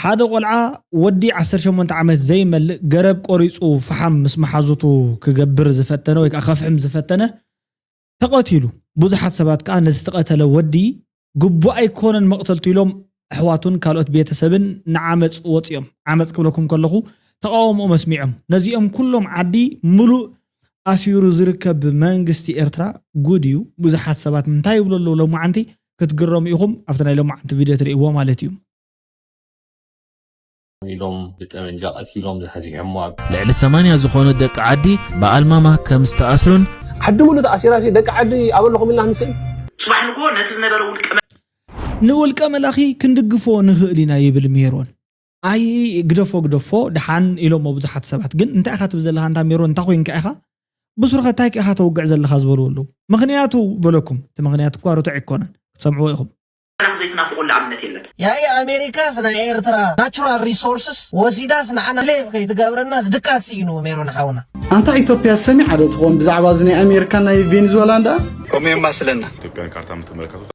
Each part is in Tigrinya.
ሓደ ቆልዓ ወዲ ዓሰርተ ሸሞንተ ዓመት ዘይመልእ ገረብ ቆሪጹ ፈሓም ምስ መሓዙቱ ክገብር ዝፈተነ ወይ ከዓ ከፍሕም ዝፈተነ ተቐቲሉ። ብዙሓት ሰባት ከዓ ነዚ ዝተቐተለ ወዲ ግቡእ ኣይኮነን መቕተልቱ ኢሎም ኣሕዋቱን ካልኦት ቤተሰብን ንዓመፅ ወፂኦም። ዓመፅ ክብለኩም ከለኹ ተቓውሞኦም ኣስሚዖም። ነዚኦም ኩሎም ዓዲ ምሉእ ኣሲሩ ዝርከብ መንግስቲ ኤርትራ ጉድ እዩ። ብዙሓት ሰባት እንታይ ይብሉ ኣለዉ ሎማዓንቲ ክትግረሙ ኢኹም ኣብቲ ናይ ሎማዓንቲ ቪድዮ ትርእይዎ ማለት እዩ። ኢሎም ብጠመንጃ ቀቲሎም ዝሓዚሖሞ ኣብ ልዕሊ ሰማንያ ዝኾኑ ደቂ ዓዲ ብኣልማማ ከም ዝተኣስሩን ዓዲ ሙሉ ተኣሲራ ሲ ደቂ ዓዲ ኣበለኹም ኢልና ክንስእን ጽባሕ ንግሆ ነቲ ዝነበረ ውልቀ ንውልቀ መላኺ ክንድግፎ ንኽእል ኢና ይብል ሜሮን። ኣይ ግደፎ ግደፎ ደሓን ኢሎሞ ብዙሓት ሰባት። ግን እንታይ ኢኻ ትብል ዘለኻ እንታ ሜሮን እንታይ ኮይንካ ኢኻ? ብሱርኸ እንታይ ኢኻ ተውግዕ ዘለኻ ዝበልዎ ኣለዉ። ምኽንያቱ በለኩም። እቲ ምኽንያት እኳ ርቱዕ ኣይኮነን። ክትሰምዕዎ ኢኹም። መላኺ ዘይትናፍቑሉ ኣብነት የለን። ያየ ኣሜሪካስ ናይ ኤርትራ ናቹራል ሪሶርስስ ወሲዳስ ንዓና ሌቭ ከይትገብረናስ ድቃስ እዩ ሜሮን ሓውና። ኣንታ ኢትዮጵያ ሰሚዓ ዶ ትኾን ብዛዕባ እዚ ናይ ኣሜሪካን ናይ ቬኔዙዌላን ደኣ? ከምኡ የማስለና። ኢትዮጵያን ካርታ የምትመለከቱት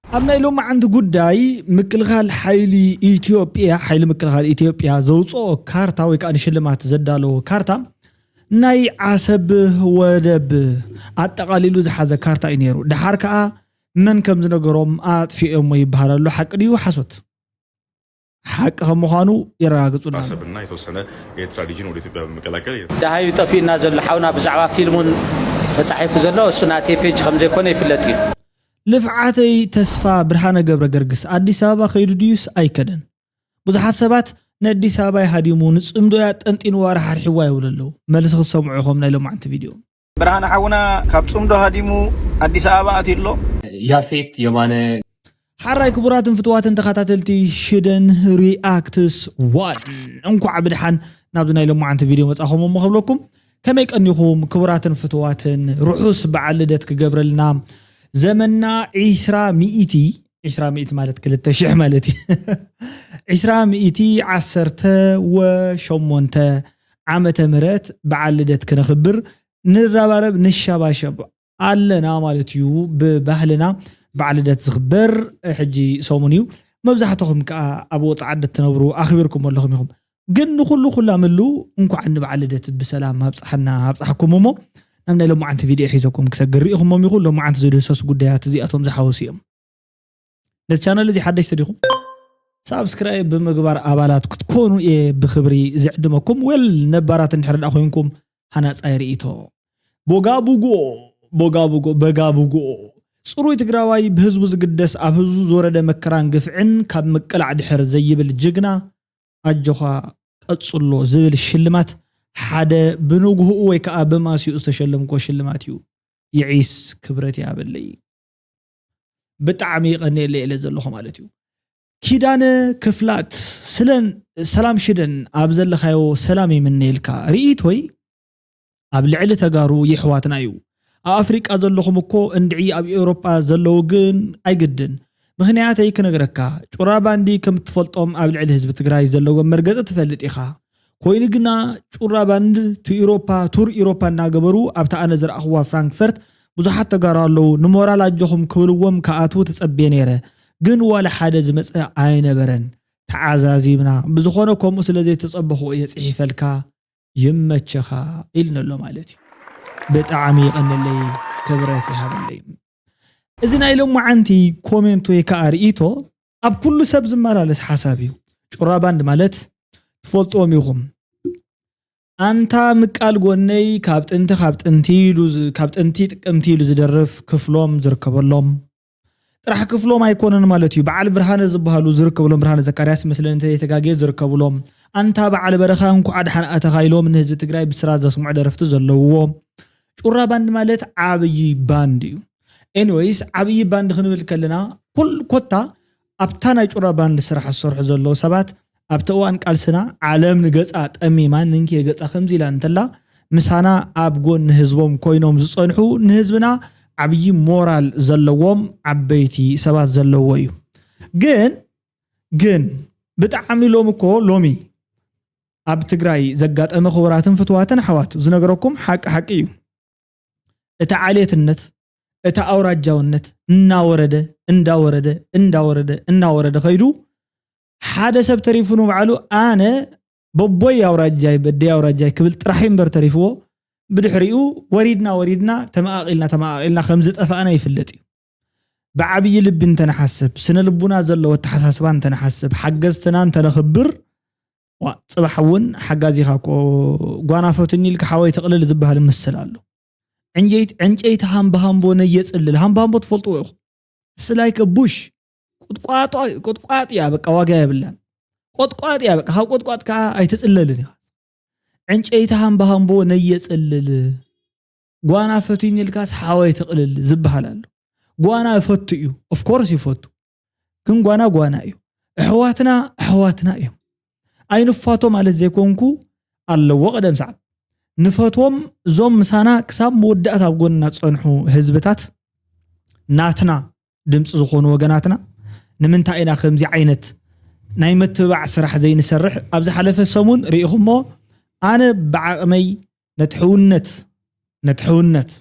ኣብ ናይ ሎማዓንቲ ጉዳይ ምክልኻል ሓይሊ ኢትዮጵያ ሓይሊ ምክልኻል ኢትዮጵያ ዘውፅኦ ካርታ ወይ ከዓ ንሽልማት ዘዳለዎ ካርታ ናይ ዓሰብ ወደብ ኣጠቓሊሉ ዝሓዘ ካርታ እዩ ነይሩ። ደሓር ከዓ መን ከም ዝነገሮም ኣጥፊኦሞ ይበሃል ኣሎ። ሓቂ ድዩ ሓሶት? ሓቂ ከም ምዃኑ የረጋግፁልና። አሰብና የተወሰነ የኤርትራ ሪጅን ወደ ኢትዮጵያ በመቀላቀል ደሃዩ ጠፊኡና ዘሎ ሓውና ብዛዕባ ፊልሙን ተጻሒፉ ዘሎ እሱ ናተይ ፔጅ ከም ዘይኮነ ይፍለጥ እዩ። ልፍዓተይ ተስፋ ብርሃነ ገብረ ገርግስ ኣዲስ ኣበባ ከይዱ ድዩስ ኣይከደን? ብዙሓት ሰባት ንኣዲስ ኣበባ ይሃዲሙ ንጽምዶ እያ ጠንጢንዋ ራሓርሒዋ ይብሉ ኣለዉ። መልሲ ክትሰምዑ ኢኹም ናይ ሎማዓንቲ ቪድዮ። ብርሃነ ሓውና ካብ ጽምዶ ሃዲሙ ኣዲስ ኣበባ ኣትዩ ኣሎ። ያፌት የማነ ሓራይ ክቡራትን ፍትዋትን ተኸታተልቲ ሽደን ሪኣክትስ ዋን እንኳዕ ብድሓን ናብዚ ናይ ሎማዓንቲ ቪድዮ መጻኹም እሞ ክብለኩም ከመይ ቀኒኹም ክቡራትን ፍትዋትን ርሑስ በዓል ልደት ክገብረልና ዘመንና ዒስራ ሚእቲ ዒስራ ሚእቲ ማለት ክልተ ሽሕ ማለት እዩ ዒስራ ሚእቲ ዓሰርተ ወሸሞንተ ዓመተ ምህረት በዓል ልደት ክነኽብር ንረባረብ ንሸባሸብ ኣለና ማለት እዩ። ብባህልና በዓል ልደት ዝኽበር ሕጂ ሰሙን እዩ። መብዛሕትኹም ከዓ ኣብ ወፃኢ ዓዲ እትነብሩ ኣኽቢርኩም ኣለኹም ኢኹም። ግን ንኹሉ ኩላ ምሉ እንኳዕ ንበዓል ልደት ብሰላም ኣብፅሓና ኣብፅሓኩም እሞ ናብ ናይ ሎማዓንቲ ቪድዮ ሒዘኩም ክሰግር ርኢኹሞም ኢኹ። ሎማዓንቲ ዝድህሰሱ ጉዳያት እዚኣቶም ዝሓወሱ እዮም። ነቲ ቻነል እዚ ሓደሽቲ ዲኹም ሳብስክራይብ ብምግባር ኣባላት ክትኮኑ እየ ብክብሪ ዝዕድመኩም። ዌል ነባራት እንድሕር ደኣ ኮይንኩም ሃናፃይ ርእይቶ። ቦጋቡጎ ቦጋቡጎ በጋቡጎ ፅሩይ ትግራዋይ ብህዝቡ ዝግደስ ኣብ ህዝቡ ዝወረደ መከራን ግፍዕን ካብ ምቅላዕ ድሕር ዘይብል ጅግና ኣጆኻ ቀፅሎ ዝብል ሽልማት ሓደ ብንግህኡ ወይ ከዓ ብማስኡ ዝተሸለምክዎ ሽልማት እዩ። ይዒስ ክብረት ይሃበለይ። ብጣዕሚ ይቐንየለይ ኢለ ዘለኹ ማለት እዩ። ኪዳነ ክፍላት ስለን ሰላም ሽደን ኣብ ዘለኻዮ ሰላም ይምነየልካ። ርኢቶይ ኣብ ልዕሊ ተጋሩ የሕዋትና እዩ። ኣብ ኣፍሪቃ ዘለኹም እኮ እንድዒ ኣብ ኤውሮጳ ዘለዉ ግን ኣይግድን። ምኽንያተይ ክነግረካ፣ ጩራ ባንዲ ከም እትፈልጦም ኣብ ልዕሊ ህዝቢ ትግራይ ዘለዎም መርገጺ ትፈልጥ ኢኻ። ኮይኑ ግና ጩራ ባንድ ቱ ኢሮፓ ቱር ኢሮፓ እናገበሩ ኣብታ ኣነ ዝረኣኽዋ ፍራንክፈርት ብዙሓት ተጋሩ ኣለዉ ንሞራል ኣጆኹም ክብልዎም ክኣትዉ ተጸብየ ነይረ ግን ዋላ ሓደ ዝመጸ ኣይነበረን ተዓዛዚብና ብዝኾነ ከምኡ ስለ ዘይተጸበኽዎ እየ ጽሒፈልካ ይመቸኻ ኢልኒ ኣሎ ማለት እዩ። ብጣዕሚ ይቐንለይ ክብረት ይሃበለይ። እዚ ናይ ሎማዓንቲ ኮሜንት ወይ ከዓ ርኢቶ ኣብ ኩሉ ሰብ ዝመላለስ ሓሳብ እዩ። ጩራ ባንድ ማለት ትፈልጥዎም ኢኹም። ኣንታ ምቃል ጎነይ ካብ ጥንቲ ካብ ጥንቲ ኢሉ ካብ ጥንቲ ጥቅምቲ ኢሉ ዝደርፍ ክፍሎም ዝርከበሎም ጥራሕ ክፍሎም ኣይኮነን ማለት እዩ። በዓል ብርሃነ ዝበሃሉ ዝርከብሎም ብርሃነ ዘካርያስ መስለኒ እንተዘይተጋግየ ዝርከብሎም ኣንታ በዓል በረኻ እንኳዕ ደሓን ኣተኻ ኢሎም ንህዝቢ ትግራይ ብስራት ዘስምዑ ደረፍቲ ዘለውዎ ጩራ ባንድ ማለት ዓብዪ ባንድ እዩ። ኤኒወይስ ዓብዪ ባንድ ክንብል ከለና ኩል ኮታ ኣብታ ናይ ጩራ ባንድ ስራሕ ዝሰርሑ ዘለዉ ሰባት ኣብቲ እዋን ቃልስና ዓለም ንገጻ ጠሚማ ንንኪ ገጻ ከምዚ ኢላ እንተላ ምሳና ኣብ ጎኒ ህዝቦም ኮይኖም ዝጸንሑ ንህዝብና ዓብዪ ሞራል ዘለዎም ዓበይቲ ሰባት ዘለዎ እዩ። ግን ግን ብጣዕሚ ሎሚ እኮ ሎሚ ኣብ ትግራይ ዘጋጠመ ክቡራትን ፍትዋትን ኣሕዋት ዝነግረኩም ሓቂ ሓቂ እዩ። እቲ ዓሌትነት እቲ ኣውራጃውነት እናወረደ እንዳወረደ እንዳወረደ እናወረደ ከይዱ ሓደ ሰብ ተሪፉ ንባዕሉ ኣነ በቦይ ኣውራጃይ በደይ ኣውራጃይ ክብል ጥራሕ እምበር ተሪፍዎ፣ ብድሕሪኡ ወሪድና ወሪድና ተመቓቒልና ተመቓቒልና ከም ዝጠፋእና ይፍለጥ እዩ። ብዓብዪ ልቢ እንተንሓስብ፣ ስነ ልቡና ዘለዎ ኣተሓሳስባ እንተንሓስብ፣ ሓገዝትና እንተነኽብር፣ ዋ፣ ጽባሕ እውን ሓጋዚኻ እኮ ጓና ፈቱኒ ኢልካ ሓወይ ተቕልል ዝበሃል ምስል ኣሎ። ዕንጨይቲ ሃምበሃምቦ ነየጽልል። ሃምበሃምቦ ትፈልጥዎ ኢኹም። ስላይከ ቡሽ ቁጥቋጦ ቁጥቋጥ እያ፣ በቃ ዋጋ የብላን። ቆጥቋጥ እያ፣ በቃ ካብ ቆጥቋጥ ከዓ ኣይትጽለልን ኢኻ። ዕንጨይቲ ሃምበሃምቦ ነየጽልል። ጓና ፈቱኒ ኢልካስ ሓወይ ተቕልል ዝበሃል ኣሎ። ጓና ይፈቱ እዩ፣ ኦፍኮርስ ይፈቱ። ግን ጓና ጓና እዩ። ኣሕዋትና ኣሕዋትና እዮም። ኣይንፋቶ ማለት ዘይኮንኩ ኣለዎ ቀደም ሰዓብ ንፈትዎም። እዞም ምሳና ክሳብ መወዳእታ ኣብ ጎንና ዝጸንሑ ህዝብታት ናትና ድምፂ ዝኾኑ ወገናትና ንምንታይ ኢና ከምዚ ዓይነት ናይ ምትብባዕ ስራሕ ዘይንሰርሕ? ኣብ ዝሓለፈ ሰሙን ርኢኹሞ ኣነ ብዓቕመይ ነቲ ሕውነት ነቲ ሕውነት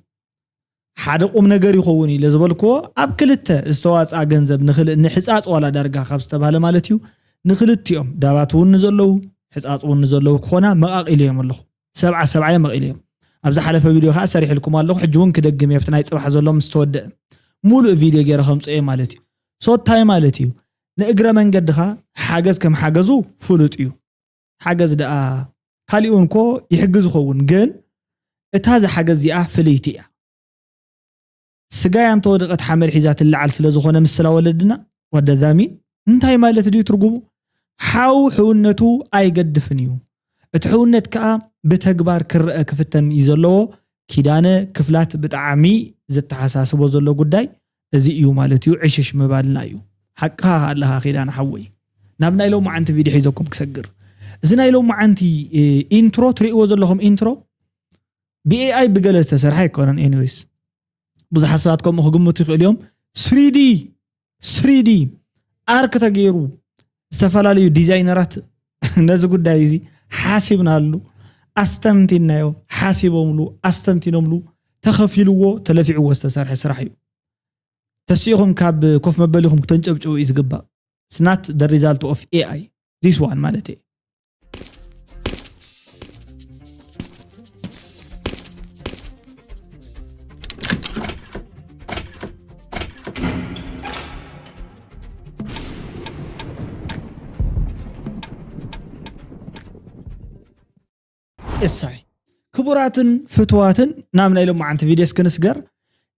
ሓደ ቁም ነገር ይኸውን ኢለ ዝበልክዎ ኣብ ክልተ ዝተዋፅኣ ገንዘብ ንክልእ ንሕፃፅ ዋላ ዳርጋ ካብ ዝተባህለ ማለት እዩ ንክልቲኦም ዳባት እውን ንዘለዉ ሕፃፅ እውን ንዘለዉ ክኾና መቓቒለ እዮም ኣለኹ። ሰብዓ ሰብዓ እዮም መቒለ እዮም። ኣብ ዝሓለፈ ቪድዮ ከዓ ሰሪሕልኩም ኣለኹ። ሕጂ እውን ክደግም እየ ኣብቲ ናይ ፅባሕ ዘሎ ምስ ተወደአ ሙሉእ ቪድዮ ገይረ ከምፅኦ እየ ማለት እዩ። ሶ እንታይ ማለት እዩ? ንእግረ መንገድኻ ሓገዝ ከም ሓገዙ ፍሉጥ እዩ። ሓገዝ ደኣ ካሊእ እውን ኮ ይሕግዝ ይኸውን፣ ግን እታ ዝሓገዝ እዚኣ ፍልይቲ እያ። ስጋያ እንተወደቐት ሓመድ ሒዛ ትለዓል ስለ ዝኾነ ምስላ ወለድና ወደዛሚን እንታይ ማለት ድዩ ትርጉሙ? ሓው ሕውነቱ ኣይገድፍን እዩ። እቲ ሕውነት ከኣ ብተግባር ክረአ ክፍተን እዩ ዘለዎ። ኪዳነ ክፍላት ብጣዕሚ ዘተሓሳስቦ ዘሎ ጉዳይ እዚ እዩ ማለት እዩ። ዕሽሽ ምባልና እዩ። ሓቅኻ ኣለኻ ኪዳነ ሓወይ። ናብ ናይ ሎማዓንቲ ቪድዮ ሒዘኩም ክሰግር። እዚ ናይ ሎማዓንቲ ኢንትሮ ትርእይዎ ዘለኹም ኢንትሮ ብኤኣይ ብገለ ዝተሰርሐ ኣይኮነን። ኤኒዌይስ ብዙሓት ሰባት ከምኡ ክግምቱ ይኽእሉ እዮም። ስሪዲ ስሪዲ ኣርክ ተገይሩ ዝተፈላለዩ ዲዛይነራት ነዚ ጉዳይ እዚ ሓሲብናሉ ኣስተንቲናዮ ሓሲቦምሉ ኣስተንቲኖምሉ ተኸፊልዎ ተለፊዕዎ ዝተሰርሐ ስራሕ እዩ። ተሲኢኹም ካብ ኮፍ መበሊኹም ክተንጨብጭቡ እዩ ዝግባእ። ስናት the result of ኤኣይ this one ማለት እየ። እሳይ ክቡራትን ፍትዋትን ናብ ናይ ሎማዓንቲ ቪድዮስ ክንስገር።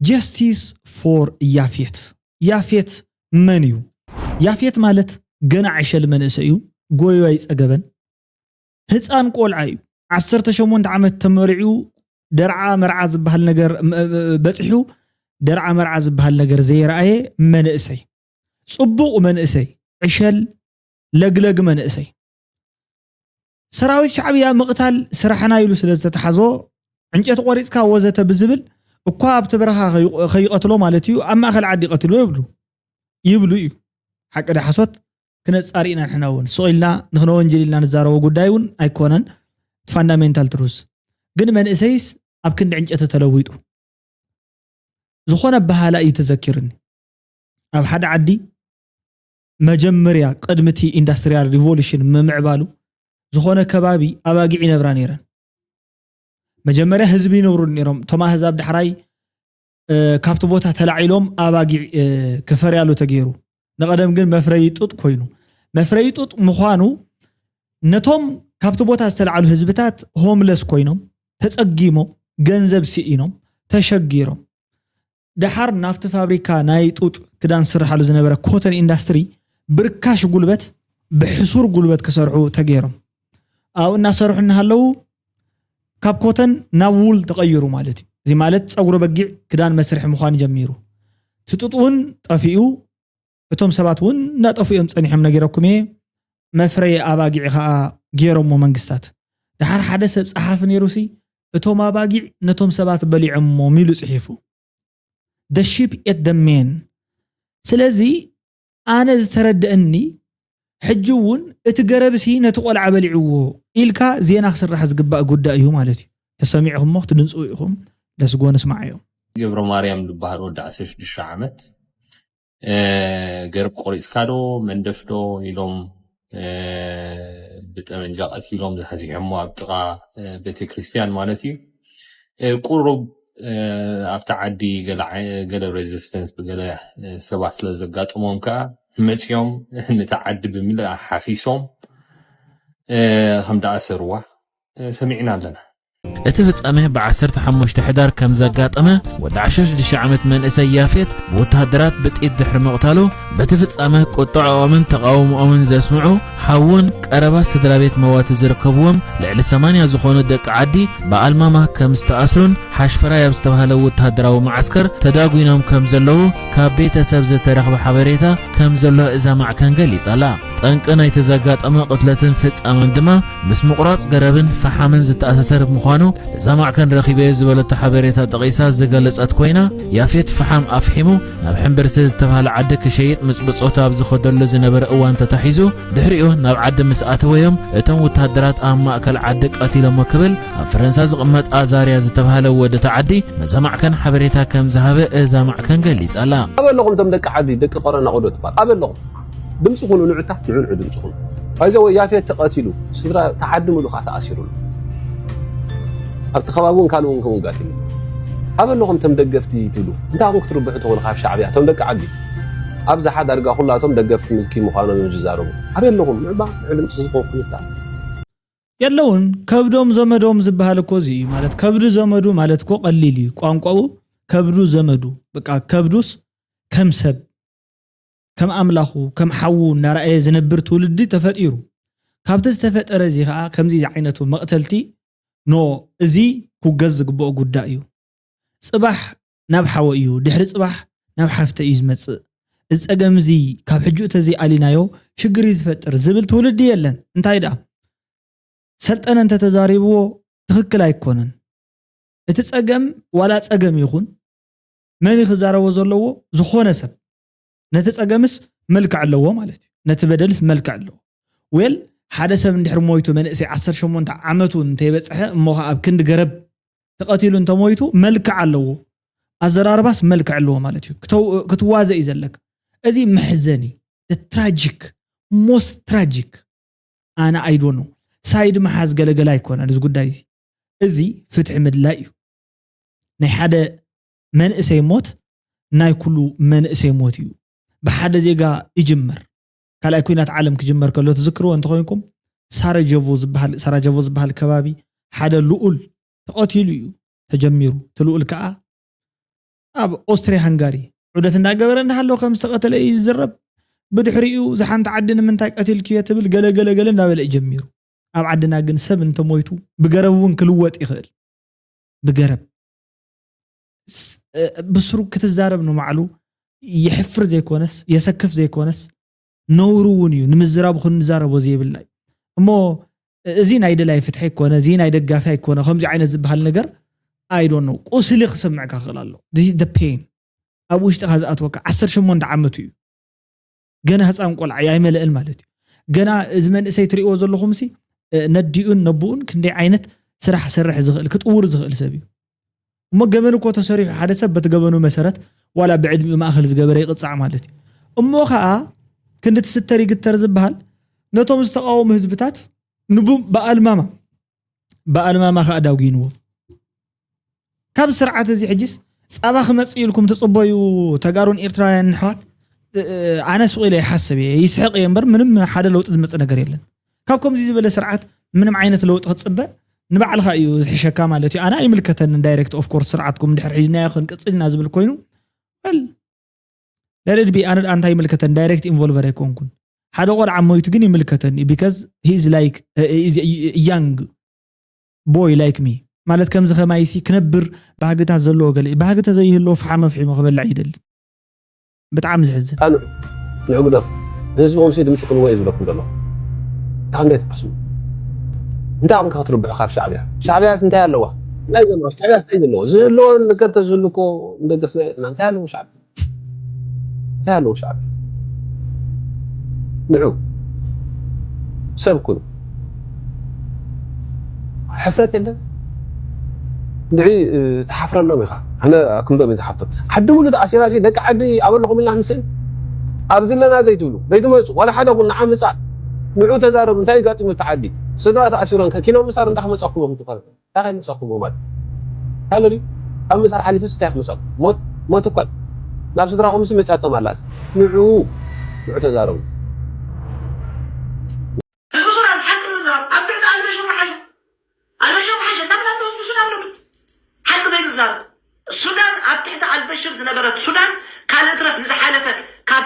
ጀስቲስ ፎር ያፌት። ያፌት መን እዩ? ያፌት ማለት ገና ዕሸል መንእሰይ እዩ። ጎዩ ኣይጸገበን። ህፃን ቆልዓ እዩ። ዓሰርተ ሸሞንተ ዓመት ተመሪዑ ደርዓ መርዓ ዝበሃል ነገር በፂሑ ደርዓ መርዓ ዝበሃል ነገር ዘይረኣየ መንእሰይ፣ ፅቡቕ መንእሰይ፣ ዕሸል ለግለግ መንእሰይ። ሰራዊት ሻዕብያ ምቕታል ስራሕና ኢሉ ስለ ዝተትሓዞ ዕንጨቲ ቆሪፅካ ወዘተ ብዝብል እኳ ኣብቲ በረኻ ከይቆትሎ ማለት እዩ ኣብ ማእኸል ዓዲ ቀትልዎ ይብሉ ይብሉ እዩ። ሓቂ ዶ ሓሶት ክነፃር ኢና ንሕና እውን ስቕ ኢልና ንክነወንጅል ኢልና ንዛረቦ ጉዳይ እውን ኣይኮነን። ፋንዳሜንታል ትሩዝ ግን መንእሰይስ ኣብ ክንዲ ዕንጨቲ ተለዊጡ ዝኾነ ኣበሃህላ እዩ ተዘኪሩኒ። ኣብ ሓደ ዓዲ መጀመርያ ቅድሚ እቲ ኢንዳስትሪያል ሪቮሉሽን ምምዕባሉ ዝኾነ ከባቢ ኣባጊዕ ይነብራ ነይረን። መጀመርያ ህዝቢ ይነብሩ ነይሮም። እቶም ኣህዛብ ዳሕራይ ካብቲ ቦታ ተላዒሎም ኣባጊዕ ክፈርያሉ ተገይሩ። ንቐደም ግን መፍረዪ ጡጥ ኮይኑ መፍረዪ ጡጥ ምዃኑ ነቶም ካብቲ ቦታ ዝተላዓሉ ህዝብታት ሆምለስ ኮይኖም ተጸጊሞም ገንዘብ ስኢኖም ተሸጊሮም ደሓር ናብቲ ፋብሪካ ናይ ጡጥ ክዳን ዝስርሓሉ ዝነበረ ኮተን ኢንዳስትሪ ብርካሽ ጉልበት ብሕሱር ጉልበት ክሰርሑ ተገይሮም ኣብኡ እናሰርሑ እናሃለዉ ካብ ኮተን ናብ ውል ተቐይሩ ማለት እዩ። እዚ ማለት ጸጉሪ በጊዕ ክዳን መስርሒ ምዃን ጀሚሩ። እቲ ጡጥ እውን ጠፊኡ እቶም ሰባት እውን እናጠፉ እዮም ጸኒሖም ነጊረኩም እየ። መፍረየ ኣባጊዕ ኸኣ ገይሮሞ መንግስታት። ደሓር ሓደ ሰብ ጸሓፊ ነይሩሲ እቶም ኣባጊዕ ነቶም ሰባት በሊዖሞም ኢሉ ጽሒፉ። The sheep ate the man። ስለዚ ኣነ ዝተረደእኒ ሕጂ እውን እቲ ገረብሲ ነቲ ቆልዓ በሊዕዎ ኢልካ ዜና ክስራሕ ዝግባእ ጉዳይ እዩ ማለት እዩ። ተሰሚዕኹሞ ክትድንፅኡ ኢኹም። ለስጎ ንስማዓዮ። ገብረ ማርያም ዝበሃል ወዲ ዓሰርተ ሽዱሽተ ዓመት ገረብ ቆሪፅካ ዶ መንደፍ ዶ ኢሎም ብጠመንጃ ቀቲሎም ዝሓዚሖሞ ኣብ ጥቓ ቤተክርስትያን ማለት እዩ። ቁሩብ ኣብቲ ዓዲ ገለ ሬዚስተንስ ብገለ ሰባት ስለ ዘጋጥሞም ከዓ መፂኦም ነቲ ዓዲ ብምልእ ሓፊሶም ከም ደኣሰርዋ ሰሚዕና ኣለና። እቲ ፍጻመ ብ15 ሕዳር ከም ዘጋጠመ ወዲ 16 ዓመት መንእሰይ ያፌት ብወተሃደራት ብጥይት ድሕሪ ምቕታሉ፣ በቲ ፍጻመ ቁጥዐኦምን ተቓውሞኦምን ዘስምዑ ሓውን ቀረባ ስድራ ቤት መዋቲ ዝርከብዎም ልዕሊ 80 ዝኾኑ ደቂ ዓዲ ብኣልማማ ከም ዝተኣስሩን ሓሽፈራይ ኣብ ዝተባህለ ወተሃደራዊ መዓስከር ተዳጒኖም ከም ዘለዉ ካብ ቤተሰብ ዝተረኽበ ሓበሬታ ከም ዘሎ እዛ ማዕከን ገሊጻ ኣላ። ጠንቂ ናይቲ ዘጋጠመ ቅትለትን ፍጻመን ድማ ምስ ምቑራጽ ገረብን ፈሓምን ዝተኣሳሰር ምዃኑ እዛ ማዕከን ረኺበዮ ዝበለቶ ሓበሬታ ጠቒሳ ዝገለጸት ኮይና፣ ያፌት ፈሓም ኣፍሒሙ ናብ ሕምብርቲ ዝተባህለ ዓዲ ክሸይጥ ምስ ብጾቱ ኣብ ዝኸደሉ ዝነበረ እዋን ተታሒዙ፣ ድሕሪኡ ናብ ዓዲ ምስ ኣተወ እዮም እቶም ወተሃደራት ኣብ ማእከል ዓዲ ቀቲሎሞ ክብል ኣብ ፈረንሳ ዝቕመጥ ኣዛርያ ዝተባህለ ወዲ እቲ ዓዲ ነዛ ማዕከን ሓበሬታ ከም ዝሃበ እዛ ማዕከን ገሊጻ ኣላ። ኣበለኹም እቶም ደቂ ዓዲ፣ ደቂ ቆረና ኦዶ ትባል ኣበለኹም ድምፂ ኩኑ ንዑታ ንዑ ንዑ ድምፂ ኩኑ። ባይዘ ወይ ያፌት ተቐቲሉ፣ ስድራ ተዓዲ ሙሉ ከዓ ተኣሲሩ ኣሎ። ኣብቲ ከባቢ እውን ካልእ እውን ክውንጋት እዩ። ኣበለኹም እቶም ደገፍቲ ትብሉ እንታይ ኹም ክትርብሑ ትኽእሉ ካብ ሻዕብያ እቶም ደቂ ዓዲ ኣብዝሓ ዳርጋ ኩላቶም ደገፍቲ ምልኪ ምዃኖም እዮም ዝዛረቡ። ኣበለኹም ንዑባ ንዑ ድምፂ ዝኾንኩም ይታ የለውን። ከብዶም ዘመዶም ዝበሃል እኮ እዚ እዩ። ማለት ከብዱ ዘመዱ ማለት እኮ ቀሊል እዩ ቋንቋኡ። ከብዱ ዘመዱ በቃ ከብዱስ ከም ሰብ ከም ኣምላኹ ከም ሓዉ እናረኣየ ዝነብር ትውልዲ ተፈጢሩ። ካብቲ ዝተፈጠረ እዚ ከዓ ከምዚ ዝዓይነቱ መቕተልቲ ኖ እዚ ክውገዝ ዝግብኦ ጉዳይ እዩ። ፅባሕ ናብ ሓወ እዩ፣ ድሕሪ ፅባሕ ናብ ሓፍተ እዩ ዝመፅእ። እዚ ፀገም እዚ ካብ ሕጂ ተዘይኣሊናዮ ሽግር እዩ ዝፈጥር ዝብል ትውልዲ የለን። እንታይ ደኣ ሰልጠነ እንተተዛሪብዎ ትኽክል ኣይኮነን። እቲ ፀገም ዋላ ፀገም ይኹን መን ክዛረቦ ዘለዎ ዝኾነ ሰብ ነቲ ፀገምስ መልክዕ ኣለዎ ማለት እዩ። ነቲ በደልስ መልክዕ ኣለዎ። ዌል ሓደ ሰብ እንድሕር ሞይቱ መንእሰይ 18 ዓመቱ እንተይበፅሐ እሞ ከዓ ኣብ ክንዲ ገረብ ተቐቲሉ እንተሞይቱ መልክዕ ኣለዎ። ኣዘራርባስ መልክዕ ኣለዎ ማለት እዩ። ክትዋዘ እዩ ዘለካ። እዚ መሕዘኒ ትራጂክ ሞስት ትራጂክ ኣነ ኣይዶኖ ሳይድ መሓዝ ገለገለ ኣይኮነን እዚ ጉዳይ እዚ። እዚ ፍትሒ ምድላይ እዩ። ናይ ሓደ መንእሰይ ሞት ናይ ኩሉ መንእሰይ ሞት እዩ። ብሓደ ዜጋ ይጅመር። ካልኣይ ኩናት ዓለም ክጅመር ከሎ ትዝክርዎ እንተኾይንኩም ሳራጀቮ ዝበሃል ሳራጀቮ ዝበሃል ከባቢ ሓደ ልኡል ተቐቲሉ እዩ ተጀሚሩ። እቲ ልኡል ከዓ ኣብ ኦስትሪያ ሃንጋሪ ዑደት እንዳገበረ እንዳሃለወ ከም ዝተቐተለ እዩ ዝዝረብ። ብድሕሪኡ ዝሓንቲ ዓዲ ንምንታይ ቀቲልክዮ ትብል ገለ ገለ ገለ እንዳበለ እዩ ጀሚሩ። ኣብ ዓድና ግን ሰብ እንተሞይቱ ብገረብ እውን ክልወጥ ይኽእል። ብገረብ ብስሩ ክትዛረብ ንባዕሉ የሕፍር ዘይኮነስ የሰክፍ ዘይኮነስ ነውሩ እውን እዩ ንምዝራቡ ክንዛረቦ ዘይብልና እዩ። እሞ እዚ ናይ ደላይ ፍትሒ ኣይኮነ እዚ ናይ ደጋፊ ኣይኮነ ከምዚ ዓይነት ዝበሃል ነገር ኣይዶን ነው። ቁስሊ ክስምዕካ ክእል ኣሎ። ፔን ኣብ ውሽጥካ ዝኣትወካ 18 ዓመቱ እዩ። ገና ህፃን ቆልዓ ኣይመለእን ማለት እዩ። ገና እዚ መንእሰይ ትሪእዎ ዘለኹም ሲ ነዲኡን ነብኡን ክንደይ ዓይነት ስራሕ ሰርሕ ዝኽእል ክጥውር ዝኽእል ሰብ እዩ። እሞ ገበን እኮ ተሰሪሑ ሓደ ሰብ በቲ ገበኑ መሰረት ዋላ ብዕድሚኡ ማእኸል ዝገበረ ይቕፃዕ ማለት እዩ። እሞ ከዓ ክንዲ ትስተር ይግተር ዝበሃል ነቶም ዝተቃወሙ ህዝብታት ንቡ ብኣልማማ ብኣልማማ ከዓ ዳጉንዎ። ካብ ስርዓት እዚ ሕጅስ ፃባ ክመፅእ ኢልኩም ትፅበዩ ተጋሩን ኤርትራውያን ንሕዋት ኣነ ስቕ ኢለ ይሓስብ እየ ይስሕቕ እየ እምበር ምንም ሓደ ለውጢ ዝመፅእ ነገር የለን። ካብ ከምዚ ዝበለ ስርዓት ምንም ዓይነት ለውጢ ክትፅበ ንባዕልካ እዩ ዝሕሸካ ማለት እዩ። ኣነ ኣይምልከተንን ዳይሬክት ኦፍኮርስ ስርዓትኩም እንድሕር ሒዝናዮ ክንቅፅል ኢና ዝብል ኮይኑ well let it be ኣነ ደኣ እንታይ ይምልከተኒ ዳይሬክት ኢንቮልቨር ኣይኮንኩን። ሓደ ቆልዓ ሞይቱ ግን ይምልከተኒ because he is like young boy like me ማለት ከምዚ ከማይሲ ክነብር ባህግታት ዘለዎ ገለ ባህጊ ተዘይህልዎ ፍሓም ኣፍሒሙ ክበልዕ ይደሊ። ብጣዕሚ ዝሕዝን። ኣኑ ንዕጉደፍ ንህዝብኹም ሲ ድምፂ ክንዎ እዩ ዝብለኩም ዘሎ። እንታይ እንዴት ሓስቡ እንታይ ኣኹም ክትርብሑ ካብ ሻዕብያ ሻዕብያስ እንታይ ኣለዋ እንታይ ዘለዋ ሻዕብያስ እንታይ ዘለዋ ዝህልዎ ነገር ተዝህሉ እኮ ንደገፍና ኢና እንታይ ኣለዎ ሻዕብያ እንታይ ኣለዎ ሻዕብያ ንዑ ሰብ ኩኑ ሕፍረት የለን ድዒ ትሓፍረሎም ኢኻ ኣነ ክንብም ዝሓፍር ዓዲ ሙሉ ተኣሲራ ደቂ ዓዲ ኣበለኹም ኢልና ክንስእል ኣብዚ ኣለና ዘይትብሉ ዘይትመፁ ዋላ ሓደ ኩን ንዓ ምፃእ ንዑ ተዛረቡ። እንታይ ጋጢሙ ተዓዲ? ስድራ ተኣሲሮም ከ ኪኖ ምሳር እንታይ ክመጻኩም እዮም ትኾኑ? እንታይ ከይመጻኩም ማለት? ሃሎ ድዩ? ካብ ምሳር ሓሊፉ እንታይ ክመጻኩም? ሞት፣ ሞት እኳ ናብ ስድራኹምስ መጻቶም ኣላስ። ንዑ፣ ንዑ ተዛረቡ። ህዝቢ ሱዳን ሓቂ ንምዝራብ ኣብ ትሕቲ ኣልበሽር ምሓሸ። ኣልበሽር ምሓሸ። እናብላ ህዝቢ ሱዳን ሎሚ ሓቂ ዘይንዛረብ። ሱዳን ኣብ ትሕቲ ኣልበሽር ዝነበረት ሱዳን ካልእ ትረፍ ንዝሓለፈ ካብ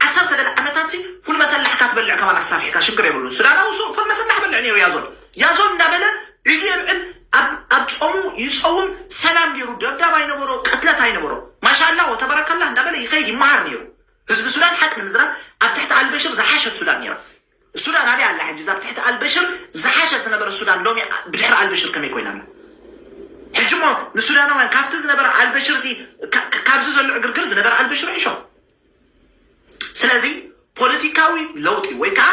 ዓሰርተ ገለ ዓመታት ሲ ፉል መሰላሕካ ትበልዕ ከማን ኣሳፊሕካ ሽግር የብሉን። ሱዳናዊ ሱ ፉል መሰላሕ በልዕ ነይሩ ያዞን። ያዞን እንዳበለ ኢዱ የብዕል ኣብ ኣብ ጾሙ ይጸውም ሰላም ነይሩ። ደብዳብ ኣይነበሮ፣ ቅትለት ኣይነበሮ። ማሻላ ወተበረከላ እንዳበለ ይኸይድ ይመሃር ነይሩ። ህዝቢ ሱዳን ሓቂ ንምዝራብ ኣብ ትሕቲ ኣልበሽር ዝሓሸት ሱዳን ነይራ። ሱዳን ኣበይ ኣላ ሕጂ? እዛ ኣብ ትሕቲ ኣልበሽር ዝሓሸት ዝነበረ ሱዳን ሎሚ ብድሕሪ ኣልበሽር ከመይ ኮይና ኣላ? ሕጂ እሞ ንሱዳናውያን ካብቲ ዝነበረ ኣልበሽር ሲ ካ- ካ- ካብዚ ዘሎ ዕግርግር ዝነበረ ኣልበሽር ይሕሾ። ስለዚ ፖለቲካዊ ለውጢ ወይ ከዓ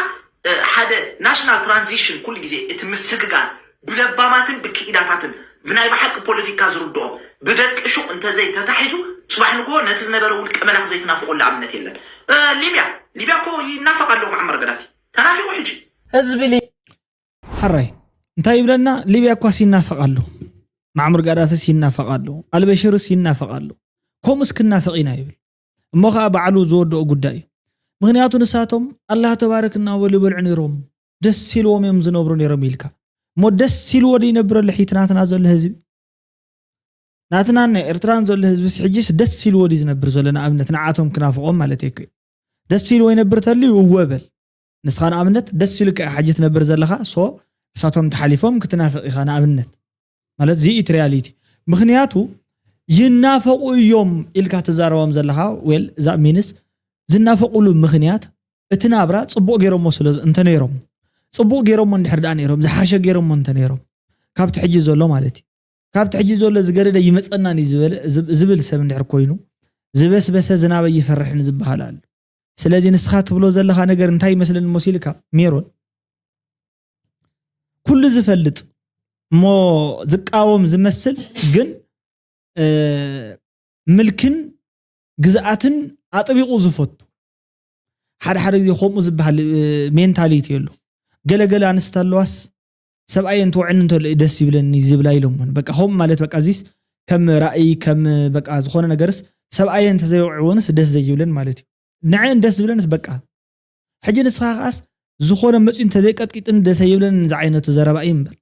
እ፣ ሓደ ናሽናል ትራንዚሽን ኩሉ ግዜ እቲ ምስግጋር ብለባማትን ብክኢዳታትን ብናይ ብሓቂ ፖለቲካ ዝርድኦም ብደቂ ሹቕ እንተዘይ ተታሒዙ ጽባሕ ንግሆ ነቲ ዝነበረ ውልቀ መላኽ ዘይትናፍቆሉ ኣብነት የለን። እ፣ ሊብያ ሊብያ እኮ ይናፈቕ ኣሎ መዓመር ገዳፊ ተናፊቑ ሕጂ። ህዝቢ ሊ- ሓራይ እንታይ ይብለና? ሊብያ እኳስ ይናፈቕ ኣሎ፣ ማዕሙር ጋዳፍስ ይናፈቕ ኣሎ፣ ኣልበሽርስ ይናፈቕ ኣሎ። ከምኡስ ክናፈቕ ኢና ይብል። እሞ ኸዓ ባዕሉ ዝወደኦ ጉዳይ እዩ። ምኽንያቱ ንሳቶም ኣላህ ተባረክ እናበሉ ይበልዑ ነይሮም፣ ደስ ኢልዎም እዮም ዝነብሩ ነይሮም ኢልካ እሞ ደስ ኢልዎ ድዩ ይነብር ኣሎ? ሒቲ ናትና ዘሎ ህዝቢ ናትናን ናይ ኤርትራን ዘሎ ህዝብስ ሕጂስ ደስ ኢልዎ ድዩ ዝነብር ዘሎ? ንኣብነት ንዓቶም ክናፍቖም ማለት እኮ እዩ። ደስ ኢልዎ ይነብር ተልዩ እወ በል። ንስኻ ንኣብነት ደስ ኢሉካ እዩ ሓጂ ትነብር ዘለኻ። ሶ ንሳቶም ተሓሊፎም ክትናፍቕ ኢኻ ንኣብነት። ማለት እዚ እቲ ሪያሊቲ። ምኽንያቱ ይናፈቑ እዮም ኢልካ ትዛረቦም ዘለኻ። ዌል እዛ ሚንስ ዝናፈቑሉ ምኽንያት እቲ ናብራ ጽቡቕ ገይሮሞ ስለ እንተ ነይሮም ጽቡቕ ገይሮሞ እንድሕር ደኣ ነይሮም ዝሓሸ ገይሮሞ እንተ ነይሮም ካብቲ ሕጂ ዘሎ ማለት እዩ። ካብቲ ሕጂ ዘሎ ዝገደደ ይመጸናን እዩ ዝበለ ዝብ- ዝብል ሰብ እንድሕር ኮይኑ ዝበስበሰ ዝናበይ ይፈርሕን ዝበሃል ኣሎ። ስለዚ ንስኻ ትብሎ ዘለኻ ነገር እንታይ ይመስለኒ መሲልካ ሜሮን ኩሉ ዝፈልጥ እሞ ዝቃወም ዝመስል ግን እ፣ ምልክን ግዝኣትን ኣጥቢቑ ዝፈቱ ሓደ ሓደ ግዜ ከምኡ ዝበሃል እ፣ ሜንታሊቲ ኣሎ። ገለገለ ኣንስቲ ኣለዋስ ሰብኣየን ትውዕኒ እንተሎ እዩ ደስ ይብለኒ ዝብላ ኢሎምወን። በቃ ከምኡ ማለት በቃ እዚስ ከም ራእይ ከም በቃ ዝኾነ ነገርስ ሰብኣየን እንተዘይውዕወንስ ደስ ዘይብለን ማለት እዩ። ንዐን ደስ ዝብለንስ በቃ ሕጂ ንስኻ ከኣስ ዝኾነ መፅዩ እንተዘይቀጥቂጥኒ ደስ ኣይብለንን ዝዓይነቱ ዘረባ እዩ እምበር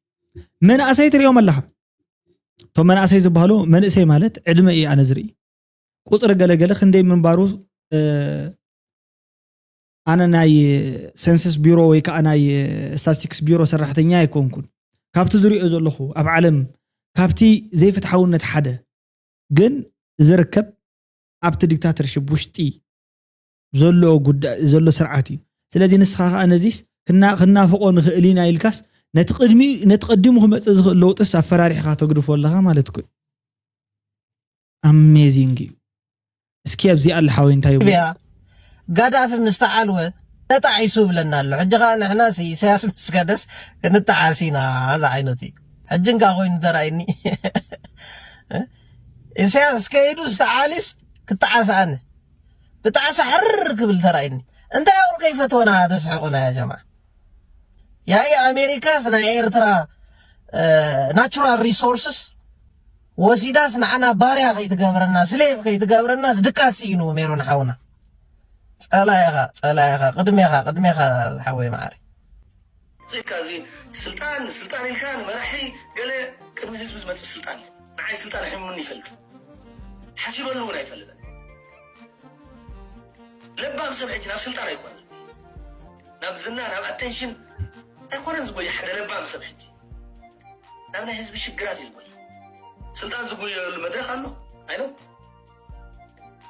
መናእሰይ ትሪኦም ኣለኻ። እቶም መናእሰይ ዝበሃሉ መንእሰይ ማለት ዕድመ እዩ ኣነ ዝርኢ ቁፅሪ ገለገለ ክንደይ ምንባሩ ኣነ ናይ ሰንሰስ ቢሮ ወይ ከዓ ናይ ስታስቲክስ ቢሮ ሰራሕተኛ ኣይኮንኩን። ካብቲ ዝሪኦ ዘለኹ ኣብ ዓለም ካብቲ ዘይፍትሓውነት ሓደ ግን ዝርከብ ኣብቲ ዲክታተርሽፕ ውሽጢ ዘሎ ጉዳይ ዘሎ ስርዓት እዩ። ስለዚ ንስኻ ከዓ ነዚስ ክና- ክናፍቆ ንኽእል ኢና ኢልካስ ነቲ ቅድሚ ነቲ ቀዲሙ ክመፅእ ዝኽእል ለውጥስ ኣፈራሪሕካ ተግድፎ ኣለኻ ማለት እኮ እዩ። ኣሜዚንግ እዩ። እስኪ ኣብዚ ኣለ ሓወይ እንታይ ይብሉ? ሊብያ ጋዳፊ ምስ ተዓልወ ተጣዒሱ ብለና ኣሎ። ሕጂ ከዓ ንሕናስ ኢሳያስ ምስ ከደስ ክንጠዓስ ኢና ዝዓይነቱ እዩ። ሕጂ እንካ ኮይኑ ተራእይኒ ኢሳያስ ከይዱ ዝተዓልዩስ ክጠዓስ ኣነ ብጣዕሳ ሕርር ክብል ተራእይኒ። እንታይ እዮም ከይፈትወና ተስሕቁና ያ ጀማ? ያኢ ኣሜሪካስ ናይ ኤርትራ ናቹራል ሪሶርስስ ወሲዳስ ንዓና ባርያ ከይትገብረና ስሌቭ ከይትገብረናስ ድቃስ ስኢኑ ሜሮን ሓውና። ጸላኢኻ ጸላኢኻ ቅድሜኻ ቅድሜኻ ዝሓወይ መዓረይ። ኢልካ እዚ ስልጣን ስልጣን ኢልካ ንመራሒ ገለ ቅድሚ ህዝቢ ዝመፅእ ስልጣን እዩ። ንዓይ ስልጣን ኣሕሚሙኒ ይፈልጥ ሓሲበሉ እውን ኣይፈልጥን። ለባም ሰብ ሕጂ ናብ ስልጣን ኣይኮነን ናብ ዝና ናብ ኣቴንሽን ኣይኮነን ዝጎየ ሓደ ለባም ሰብ ሕጂ ናብ ናይ ህዝቢ ሽግራት እዩ ዝጎየ። ስልጣን ዝጎየሉ መድረክ ኣሎ ኣይኖ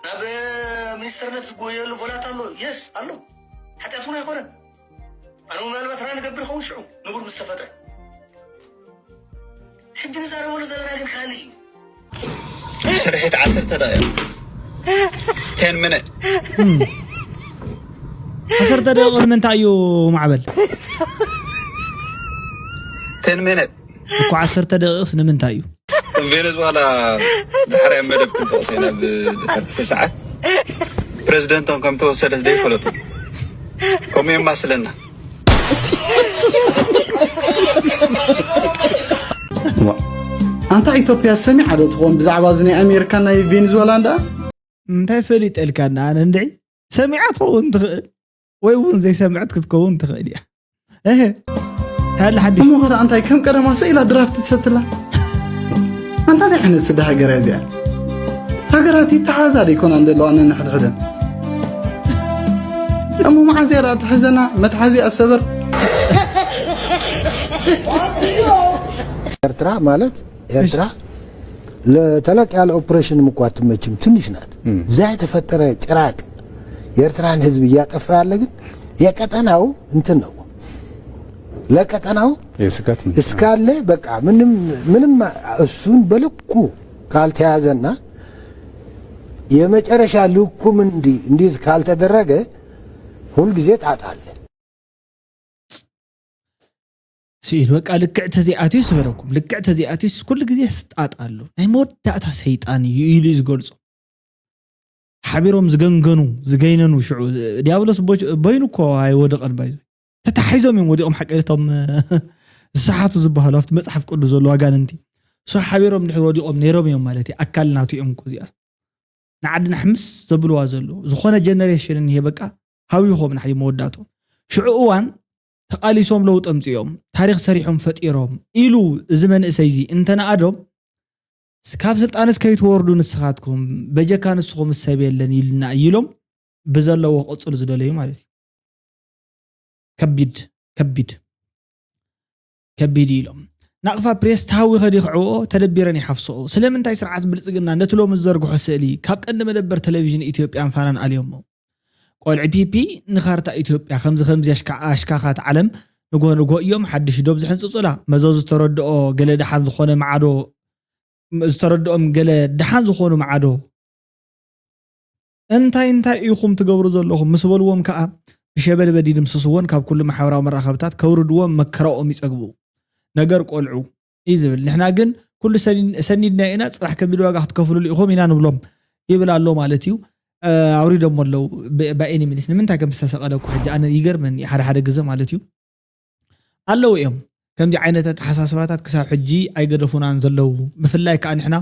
ናብ ሚኒስተርነት ዝጎየሉ ቮላት ኣሎ የስ ኣሎ ሓጢኣት እውን ኣይኮነን። ኣነ ምናልባት ራን እገብር ኸውን ሽዑ ንቡር ምስ ተፈጥረ ሕጂ ንዛረበሉ ዘለና ግን ካልእ እዩ። ስርሒት ዓሰርተ ደቂቕ ቴን ሚኒት ዓሰርተ ደቂቕ ንምንታይ እዩ ማዕበል ቴን ሚኒት እኮ ዓሰርተ ደቂቕስ ንምንታይ እዩ ቬነዝዋላ ዳሕራይ መደብ ክንጠቕሰ ኢና ብድሕርቲ ሰዓት ፕረዚደንቶም ከም ተወሰደስ ደይፈለጡ ከምኡ የማስለና ኣንታ ኢትዮጵያ ሰሚዓ ዶ ትኾን ብዛዕባ እዚ ናይ ኣሜሪካ ናይ ቬኔዙዌላ እንዳ? እንታይ ፈሊጠልካ እና ኣነ እንድዒ? ሰሚዓ ትኸውን ትኽእል ወይ እውን ዘይሰምዐት ክትከውን ትኽእል እያ። እህ፣ ታለ ሓድሽ እሞ ኸዳ እንታይ ከም ቀደማ ሰኢላ ድራፍት ትሰትላ? ኣንታ እንታይ ዓይነት ስደ ሃገር እያ እዚኣ? ሃገራት ይተሓዛ ዶ ይኮና እንደለዋ ነንሕድሕደን? እሞ መዓዝ እያ ደኣ ትሕዘና? መትሓዚ ኣሰበር። ኤርትራ ማለት ኤርትራ ለተለቅ ያለ ኦፕሬሽን እኮ አትመችም። ትንሽ ናት። እዛ የተፈጠረ ጭራቅ የኤርትራን ህዝብ እያጠፋ ያለ ግን የቀጠናው እንትን ነው። ለቀጠናው የስጋት ምንጭ ነው። እስካለ በቃ ምንም ምንም እሱን በልኩ ካልተያዘና የመጨረሻ ልኩም እንዲ እንዲህ ካልተደረገ ሁልጊዜ ጣጣ አለ። ስኢል በቃ ልክዕ ተዘይኣትዩ ዝበለኩም ልክዕ ተዘይኣትዩ ኩሉ ግዜ ስጣጥ ኣሎ። ናይ መወዳእታ ሰይጣን እዩ ኢሉ እዩ ዝገልጾ። ሓቢሮም ዝገንገኑ ዝገይነኑ ሽዑ ዲያብሎስ ቦ- በይኑ እኮ ኣይወደቐን ባይዞ ተታሒዞም እዮም ወዲቖም ሓቂ እቶም ዝሰሓቱ ዝበሃሉ ኣብቲ መፅሓፍ ቅዱስ ዘለዉ ኣጋንንቲ ሶ ሓቢሮም ድሕሪ ወዲቖም ነይሮም እዮም ማለት እዩ። ኣካል ናቱ እዮም እኮ እዚኣ ንዓድና ሕምስ ዘብልዋ ዘለዉ ዝኾነ ጀነሬሽን እኒሄ በቃ ሃዊኾም ናሕዩ መወዳእቶም ሽዑ እዋን ተቓሊሶም ለውጢ ኣምፅኦም ታሪክ ሰሪሖም ፈጢሮም ኢሉ እዚ መንእሰይ እዚ እንተነኣዶም ካብ ስልጣንስ ከይትወርዱ ንስኻትኩም በጀካ ንስኹም ሰብ የለን ኢልና እዩ ኢሎም ብዘለዎ ክቕፅሉ ዝደለዩ ማለት እዩ። ከቢድ ከቢድ ከቢድ እዩ ኢሎም ናቕፋ ፕሬስ ተሃዊኸ ድዩ ክዕብኦ ተደቢረን ይሓፍስኦ ስለምንታይ ስርዓት ብልፅግና ነቲ ሎሚ ዝዘርግሖ ስእሊ ካብ ቀንዲ መደበር ቴሌቪዥን ኢትዮጵያን ፋናን ኣልዮሞ ቆልዒ ፒፒ ንኻርታ ኢትዮጵያ ከምዚ ከምዚ ኣሽካ- ኣሽካኻት ዓለም ንጎ ንጎ እዮም ሓድሽ ዶብ ዝሕንፅፁላ መዘዙ ዝተረድኦ ገለ ደሓን ዝኾነ ማዓዶ ዝተረድኦም ገለ ደሓን ዝኾኑ ማዓዶ እንታይ እንታይ ኢኹም ትገብሩ ዘለኹም ምስ በልዎም ከዓ ብሸበልበድ ይድምስስዎን ካብ ኩሉ ማሕበራዊ መራኸብታት ከውርድዎም መከራኦም ይፀግቡ ነገር ቆልዑ እዩ ዝብል ንሕና ግን ኩሉ ሰኒ- ሰኒድና ኢና ፅባሕ ከቢድ ዋጋ ክትከፍሉሉ ኢኹም ኢና ንብሎም ይብል ኣሎ ማለት እዩ ኣውሪዶሞ ኣለዉ ብኤኒ ሚኒስ ንምንታይ ከም ዝተሰቀለ እኮ ሕጂ ኣነ ይገርመኒ ሓደ ሓደ ግዜ ማለት እዩ ኣለዉ እዮም ከምዚ ዓይነት ኣተሓሳስባታት ክሳብ ሕጂ ኣይገደፉናን ዘለዉ ብፍላይ ከዓ ንሕና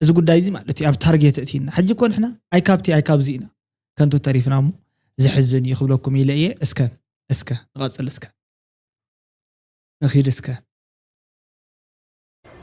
እዚ ጉዳይ እዚ ማለት እዩ ኣብ ታርጌት እቲና ሕጂ እኮ ንሕና ኣይካብቲ ኣይካብዚ ኢና ከንቱ ተሪፍና እሞ ዘሕዝን እዩ ክብለኩም ኢለ እየ እስከ እስከ ንቐፅል እስከ ንኺድ እስከ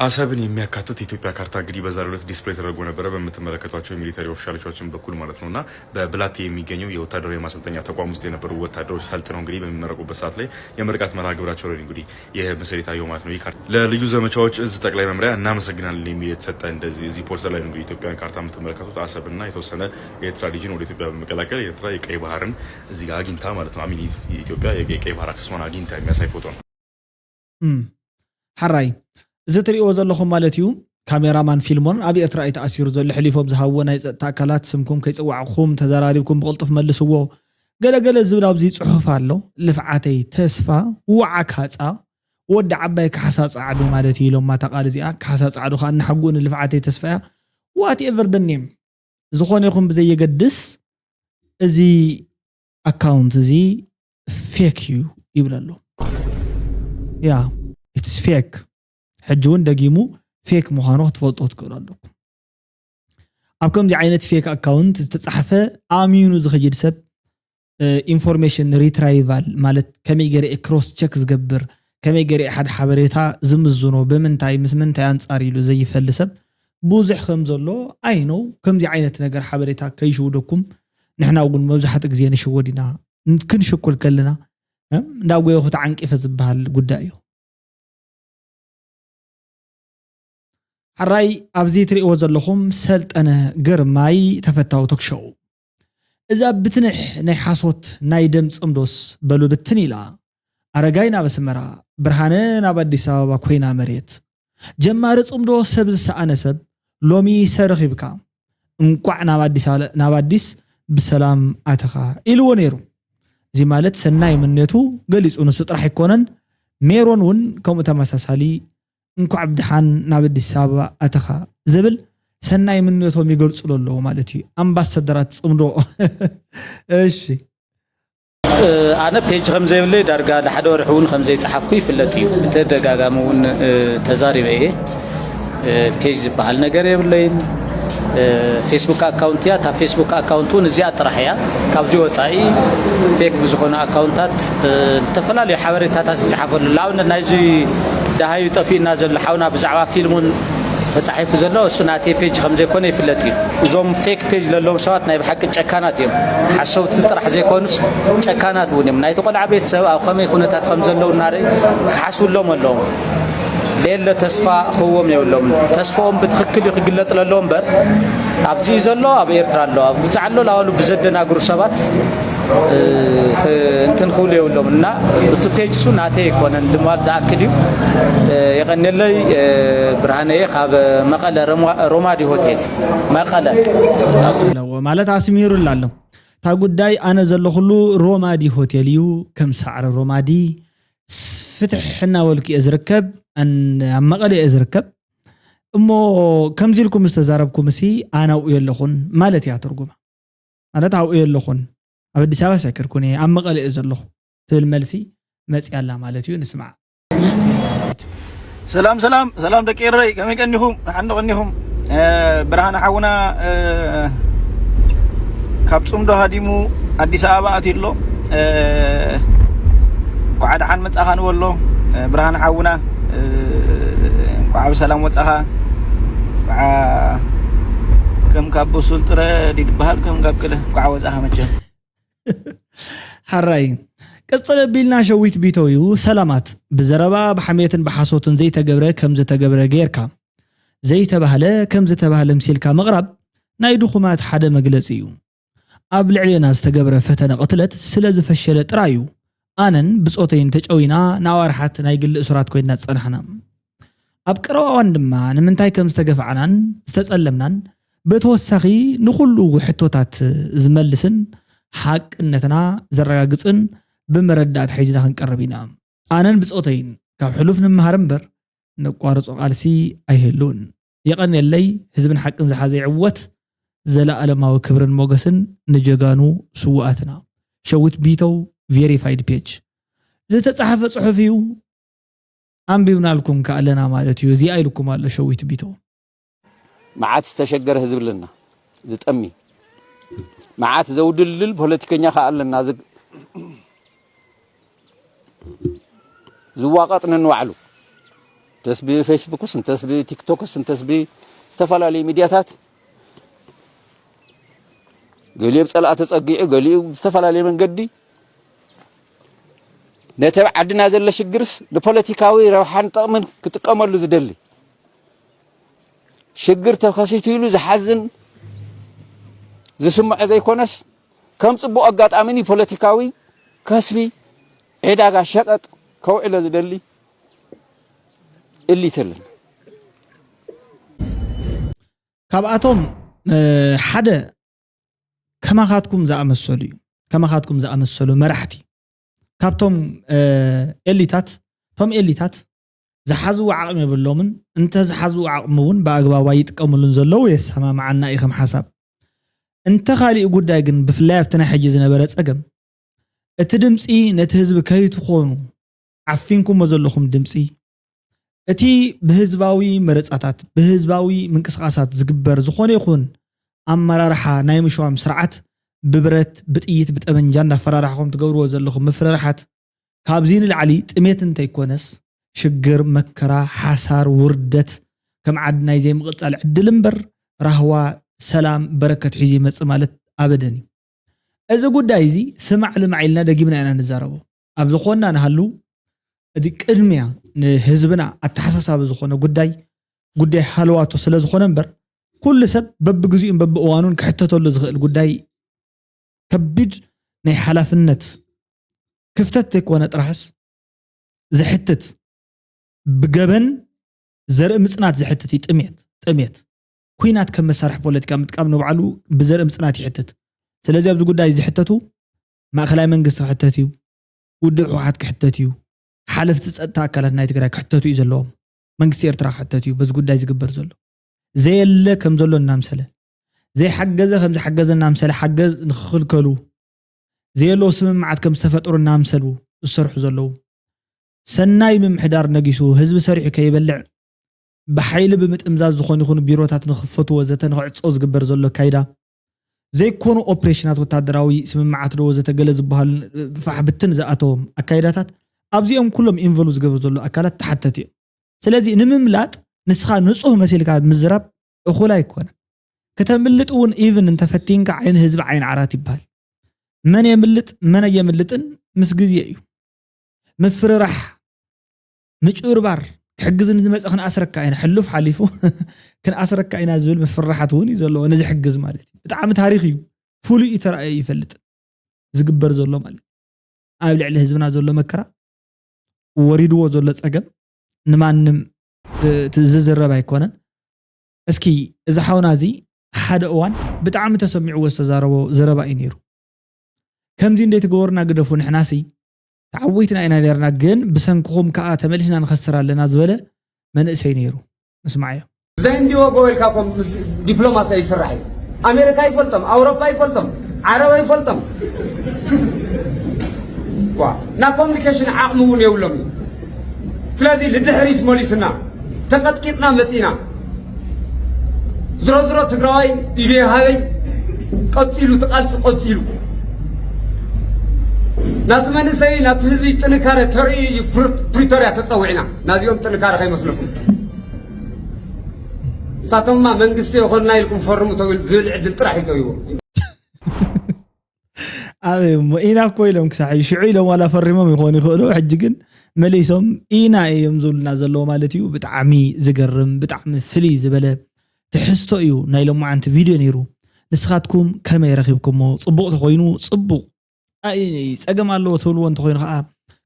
አሰብን የሚያካትት የኢትዮጵያ ካርታ እንግዲህ በዛሬው ዕለት ዲስፕሌይ ተደርጎ ነበረ በምትመለከቷቸው የሚሊተሪ ኦፊሻሎቻችን በኩል ማለት ነው እና በብላቴ የሚገኘው የወታደራዊ ማሰልጠኛ ተቋም ውስጥ የነበሩ ወታደሮች ሰልጥነው እንግዲህ በሚመረቁበት ሰዓት ላይ የምርቃት መርሃ ግብራቸው ላይ እንግዲህ ይህ ምስል የታየው ማለት ነው። ይህ ካርታ ለልዩ ዘመቻዎች እዝ ጠቅላይ መምሪያ እናመሰግናለን የሚል የተሰጠ እንደዚህ እዚህ ፖስተር ላይ ነው እንግዲህ የኢትዮጵያን ካርታ የምትመለከቱት አሰብና የተወሰነ የኤርትራ ሪጅን ወደ ኢትዮጵያ በመቀላቀል ኤርትራ የቀይ ባህርን እዚህ ጋር አግኝታ ማለት ነው አሚን የኢትዮጵያ የቀይ ባህር አክሰሷን አግኝታ የሚያሳይ ፎቶ ነው። ሓራይ እዚ ትሪእዎ ዘለኹም ማለት እዩ ካሜራማን ፊልሞን ኣብ ኤርትራ እዩ ተኣሲሩ ዘሎ ሕሊፎም ዝሃብዎ ናይ ፀጥታ ኣካላት ስምኩም ከይፅዋዕኹም ተዘራሪብኩም ብቕልጡፍ መልስዎ ገለገለ ዝብል ኣብዚ ፅሑፍ ኣሎ ልፍዓተይ ተስፋ ዋዓ ካፃ ወዲ ዓባይ ካሕሳ ፃዕዱ ማለት እዩ ኢሎማ እታ ቃል እዚኣ ካሕሳ ፃዕዱ ከዓ እናሓጉኡ ንልፍዓተይ ተስፋ እያ ዋት ኤቨር ደ ኔም ዝኾነ ይኹን ብዘየገድስ እዚ ኣካውንት እዚ ፌክ እዩ ይብል ኣሎ ያ ኢትስ ፌክ ሕጂ እውን ደጊሙ ፌክ ምዃኑ ክትፈልጦ ትክእሉ ኣለኩም ኣብ ከምዚ ዓይነት ፌክ ኣካውንት ዝተፃሕፈ ኣሚኑ ዝኸይድ ሰብ ኢንፎርሜሽን ሪትራይቫል ማለት ከመይ ገይረ ክሮስ ቸክ ዝገብር ከመይ ገይረ ሓደ ሓበሬታ ዝምዝኖ ብምንታይ ምስ ምንታይ ኣንፃር ኢሉ ዘይፈሊ ሰብ ብዙሕ ከም ዘሎ ኣይነው ከምዚ ዓይነት ነገር ሓበሬታ ከይሽውደኩም ንሕና እውን መብዛሕትኡ ግዜ ንሽወድ ኢና ክንሽኩል ከለና እንዳጎየኹ ተዓንቂፈ ዝበሃል ጉዳይ እዩ ሓራይ ኣብዚ ትሪእዎ ዘለኹም ሰልጠነ ግርማይ ተፈታዊ ቶክሾው እዛ ብትንሕ ናይ ሓሶት ናይ ደም ፅምዶስ በሉ ብትን ኢላ ኣረጋይ ናብ ኣስመራ ብርሃነ ናብ ኣዲስ ኣበባ ኮይና መሬት ጀማሪ ፅምዶ ሰብ ዝሰኣነ ሰብ ሎሚ ሰረኺብካ እንቋዕ ናብ ኣዲስ ኣለ- ናብ ኣዲስ ብሰላም ኣተኻ ኢልዎ ነይሩ። እዚ ማለት ሰናይ ምንዮቱ ገሊጹ ንሱ ጥራሕ ኣይኮነን ሜሮን እውን ከምኡ ተመሳሳሊ እንኳዕ ብደሓን ናብ ኣዲስ ኣበባ ኣተኻ ዝብል ሰናይ ምንዮቶም ይገልጹሉ ኣለዉ ማለት እዩ ኣምባሳደራት ጽምዶ እሺ ኣነ ፔጅ ከም ዘይብለይ ዳርጋ ንሓደ ወርሒ እውን ከም ዘይጸሓፍኩ ይፍለጥ እዩ። ብተደጋጋሚ እውን ተዛሪበ እየ። ፔጅ ዝበሃል ነገር የብለይን። ፌስቡክ ኣካውንት እያ። እታ ፌስቡክ ኣካውንት እውን እዚኣ ጥራሕ እያ። ካብዚ ወፃኢ ፌክ ብዝኾነ ኣካውንታት ዝተፈላለዩ ሓበሬታታት ይፀሓፈሉ። ንኣብነት ናይዚ ደሃዩ ጠፊእና ዘሎ ሓውና ብዛዕባ ፊልሙን ተፃሒፉ ዘሎ እሱ ናተይ ፔጅ ከም ዘይኮነ ይፍለጥ እዩ። እዞም ፌክ ፔጅ ዘለዎም ሰባት ናይ ብሓቂ ጨካናት እዮም። ሓሰውቲ ጥራሕ ዘይኮኑስ ጨካናት እውን እዮም። ናይቲ ቆልዓ ቤተሰብ ኣብ ከመይ ኩነታት ከም ዘለዉ እናርኢ ክሓስብሎም ኣለዎም። ሌለ ተስፋ ክህቦም የብሎም። ተስፋኦም ብትኽክል እዩ ክግለጽ ለለዎ እምበር ኣብዚ እዩ ዘሎ ኣብ ኤርትራ ኣሎ ኣብ ግዛዕ ኣሎ ላበሉ ብዘደናግሩ ሰባት እንትን ክብሉ የብሎም እና እቲ ፔጅ እሱ ናተይ ኣይኮነን ንምባል ዝኣክል እዩ። የቐንየለይ። ብርሃነየ ካብ መቐለ ሮማዲ ሆቴል መቐለ። ኣለዎ ማለት ኣስሚሩላ ኣሎ። እታ ጉዳይ ኣነ ዘለኹሉ ሮማዲ ሆቴል እዩ፣ ከም ሳዕሪ ሮማዲ ፍትሕ እናበልኩ እየ ዝርከብ፣ ኣብ መቐለ እየ ዝርከብ። እሞ ከምዚ ኢልኩም ዝተዛረብኩም ሲ ኣነ ኣብኡ የለኹን ማለት እያ ትርጉማ። ማለት ኣብኡ የለኹን፣ ኣብ ኣዲስ ኣበባ ኣይከድኩን እየ፣ ኣብ መቐለ እየ ዘለኹ ትብል መልሲ መፅያ ኣላ ማለት እዩ። ንስማዕ። ሰላም ሰላም ሰላም ደቂ ኤረይ ከመይ ቀኒኹም? ደሓን ዶ ቀኒኹም? ብርሃነ ሓውና ካብ ጽምዶ ሃዲሙ ኣዲስ ኣበባ ኣትዩ ኣሎ። እንኳዕ ደሓን መጻኻ ንበሎ። ብርሃነ ሓውና እንኳዕ ብሰላም ወጻኻ። እንኳዕ ከም ካብ ብሱል ጥረ ድዩ ዝበሃል ከም ካብ ክለ እንኳዕ ወጻኻ መቸም። ሓራይ ቀጽል ኣቢልና ሸዊት ቢተው እዩ። ሰላማት ብዘረባ ብሓሜትን ብሓሶትን ዘይተገብረ ከም ዝተገብረ ገይርካ ዘይተባህለ ከም ዝተባህለ ምሲልካ ምቕራብ ናይ ድኹማት ሓደ መግለጺ እዩ። ኣብ ልዕሌና ዝተገብረ ፈተነ ቅትለት ስለ ዝፈሸለ ጥራይ እዩ ኣነን ብጾተይን ተጨዊና ንኣዋርሓት ናይ ግሊ እሱራት ኮይንና ዝጸናሕና። ኣብ ቀረባ እዋን ድማ ንምንታይ ከም ዝተገፍዓናን ዝተጸለምናን ብተወሳኺ ንኹሉ ሕቶታት ዝመልስን ሓቅነትና ዘረጋግጽን ብመረዳእታ ሒዝና ክንቀርብ ኢና። ኣነን ብጾተይን ካብ ሕሉፍ ንምሃር እምበር ነቋርጾ ቃልሲ ኣይህሉን። የቐንየለይ። ህዝብን ሓቅን ዝሓዘ ይዕወት። ዘለኣለማዊ ክብርን ሞገስን ንጀጋኑ ስውኣትና። ሸዊት ቢተው ቬሪፋይድ ፔጅ ዝተጻሕፈ ጽሑፍ እዩ። ኣንቢብናልኩም ከኣለና ማለት እዩ። እዚኣ ኢልኩም ኣሎ ሸዊት ቢተው። መዓት ዝተሸገረ ህዝቢ ኣለና ዝጠሚ፣ መዓት ዘውድልድል ፖለቲከኛ ከኣ ኣለና ዝዋቐጥ ነንባዕሉ። እንተስ ብፌስቡክስ እንተስ ብቲክቶክስ እንተስ ብዝተፈላለዩ ሚድያታት ገሊኡ ብፀላእ ተፀጊዑ ገሊኡ ብዝተፈላለየ መንገዲ ነቲ ኣብ ዓድና ዘሎ ሽግርስ ንፖለቲካዊ ረብሓን ጠቕምን ክጥቀመሉ ዝደሊ ሽግር ተኸሲቱ ኢሉ ዝሓዝን ዝስምዖ ዘይኮነስ ከም ፅቡቕ ኣጋጣሚ ንፖለቲካዊ ከስቢ ዕዳጋ ሸቐጥ ከውዕሎ ዝደሊ እሊት ኣለና። ካብኣቶም ሓደ ከማኻትኩም ዝኣመሰሉ እዩ። ከማኻትኩም ዝኣመሰሉ መራሕቲ ካብቶም ኤሊታት፣ እቶም ኤሊታት ዝሓዝዎ ዓቕሚ የብሎምን። እንተ ዝሓዝዎ ዓቕሚ እውን ብኣግባቡ ኣይጥቀምሉን ዘለዉ የሰማምዓና እዩ ከም ሓሳብ። እንተ ካሊእ ጉዳይ ግን ብፍላይ ኣብቲ ናይ ሕጂ ዝነበረ ጸገም እቲ ድምፂ ነቲ ህዝቢ ከይትኾኑ ዓፊንኩሞ ዘለኹም ድምፂ እቲ ብህዝባዊ መረፃታት ብህዝባዊ ምንቅስቃሳት ዝግበር ዝኾነ ይኹን ኣመራርሓ ናይ ምሽዋም ስርዓት ብብረት ብጥይት ብጠመንጃ እንዳፈራራሕኹም ትገብርዎ ዘለኹም ምፍርራሓት ካብዚ ንላዕሊ ጥሜት እንተይኮነስ ሽግር መከራ ሓሳር ውርደት ከም ዓዲ ናይ ዘይምቕፃል ዕድል እምበር ራህዋ ሰላም በረከት ሒዙ ይመፅእ ማለት ኣበደን እዩ። እዚ ጉዳይ እዚ ስማዕ ልማዕ ኢልና ደጊምና ኢና ንዛረቦ። ኣብ ዝኾንና ንሃሉ እቲ ቅድሚያ ንህዝብና ኣተሓሳሳቢ ዝኾነ ጉዳይ ጉዳይ ሃለዋቱ ስለ ዝኾነ እምበር ኩሉ ሰብ በብግዚኡን በብእዋኑን ክሕተተሉ ዝኽእል ጉዳይ ከቢድ ናይ ሓላፍነት ክፍተት ዘይኮነ ጥራሕስ ዝሕትት ብገበን ዘርኢ ምፅናት ዝሕትት እዩ። ጥሜት ጥሜት ኩናት ከም መሳርሒ ፖለቲካ ምጥቃም ንባዕሉ ብዘርኢ ምፅናት ይሕትት። ስለዚ ኣብዚ ጉዳይ ዝሕተቱ ማእኸላይ መንግስቲ ክሕተት እዩ፣ ውድብ ህወሓት ክሕተት እዩ፣ ሓለፍቲ ፀጥታ ኣካላት ናይ ትግራይ ክሕተቱ እዩ ዘለዎም፣ መንግስቲ ኤርትራ ክሕተት እዩ በዚ ጉዳይ ዝግበር ዘሎ ዘየለ ከም ዘሎ እናምሰለ ዘይሓገዘ ከም ዝሓገዘ እናምሰለ ሓገዝ ንክኽልከሉ ዘየለዉ ስምምዓት ከም ዝተፈጠሩ እናምሰሉ ዝሰርሑ ዘለዉ። ሰናይ ምምሕዳር ነጊሱ ህዝቢ ሰሪሑ ከይበልዕ ብሓይሊ ብምጥምዛዝ ዝኾኑ ይኹኑ ቢሮታት ንኽፈቱ ወዘተ ንኽዕፀው ዝግበር ዘሎ ኣካይዳ ዘይኮኑ ኦፕሬሽናት ወታደራዊ ስምምዓት ዶ ወዘተ ገለ ዝበሃሉ ፋሕ ብትን ዝኣተዎም ኣካይዳታት ኣብዚኦም ኩሎም ኢንቮልቭ ዝገብሩ ዘሎ ኣካላት ተሓተት እዮም። ስለዚ ንምምላጥ ንስኻ ንጹህ መሲልካ ምዝራብ እኹል ኣይኮነን። ከተምልጥ እውን ኢቭን እንተፈቲንካ ዓይኒ ህዝቢ ዓይኒ ዓራት ይበሃል። መን የምልጥ መን ኣየምልጥን ምስ ግዜ እዩ። ምፍርራሕ፣ ምጭርባር፣ ክሕግዝ ንዝመፀ ክንኣስረካ ኢና፣ ሕሉፍ ሓሊፉ ክንኣስረካ ኢና ዝብል ምፍርራሓት እውን እዩ ዘለዎ። ነዚ ሕግዝ ማለት እዩ። ብጣዕሚ ታሪኽ እዩ። ፍሉይ እዩ ተራእየ ይፈልጥ ዝግበር ዘሎ ማለት እዩ። ኣብ ልዕሊ ህዝብና ዘሎ መከራ፣ ወሪድዎ ዘሎ ፀገም ንማንም እ፣ እቲ ዝዝረብ ኣይኮነን። እስኪ እዚ ሓውና እዚ ሓደ እዋን ብጣዕሚ ተሰሚዕዎ ዝተዛረቦ ዘረባ እዩ ነይሩ። ከምዚ እንዴት ገበሩና ግደፉ ንሕናሲ ተዓዊትና ኢና ነርና፣ ግን ብሰንክኹም ከዓ ተመሊስና ንኸስር ኣለና ዝበለ መንእሰይ ነይሩ። ንስማዓዮ። ዘይ እንዲዎ ጎበልካ ኮም ዲፕሎማሲ ይስራሕ እዩ። ኣሜሪካ ይፈልጦም፣ ኣውሮፓ ይፈልጦም፣ ዓረብ ይፈልጦም። ዋ፣ ና ኮሚኒኬሽን ዓቕሚ እውን የብሎም እዩ። ስለዚ ልድሕሪት መሊስና ተቐጥቂጥና መፂና። ዝሮ ዝሮ ትግራዋይ ኢዱ የሃበይ ቀፂሉ፣ ትቃልሲ ቀፂሉ። ናቲ መንእሰይ ናቲ ህዝቢ ጥንካረ ተርኢ እዩ ፕሪ- ፕሪቶርያ ተፀዊዕና። ናዚኦም ጥንካረ ከይመስለኩም። ንሳቶምማ መንግስቲ የኾንና ኢልኩም ፈርሙ ተብል ዝብል ዕድል ጥራሕ እዩ ተሂቦም። ኣበይ እሞ ኢና እኮ ኢሎም ክሳዕ ሽዑ ኢሎም ዋላ ፈሪሞም ይኾኑ ይኽእሉ። ሕጂ ግን መሊሶም ኢና እዮም ዝብሉና ዘለዎ ማለት እዩ። ብጣዕሚ ዝገርም፣ ብጣዕሚ ፍልይ ዝበለ ትሕዝቶ እዩ ናይ ሎማዓንቲ ቪድዮ ነይሩ። ንስኻትኩም ከመይ ረኺብኩሞ? ጽቡቕ ተኾይኑ ጽቡቕ፣ ኣይ ጸገም ኣለዎ ትብልዎ እንተኾይኑ ከዓ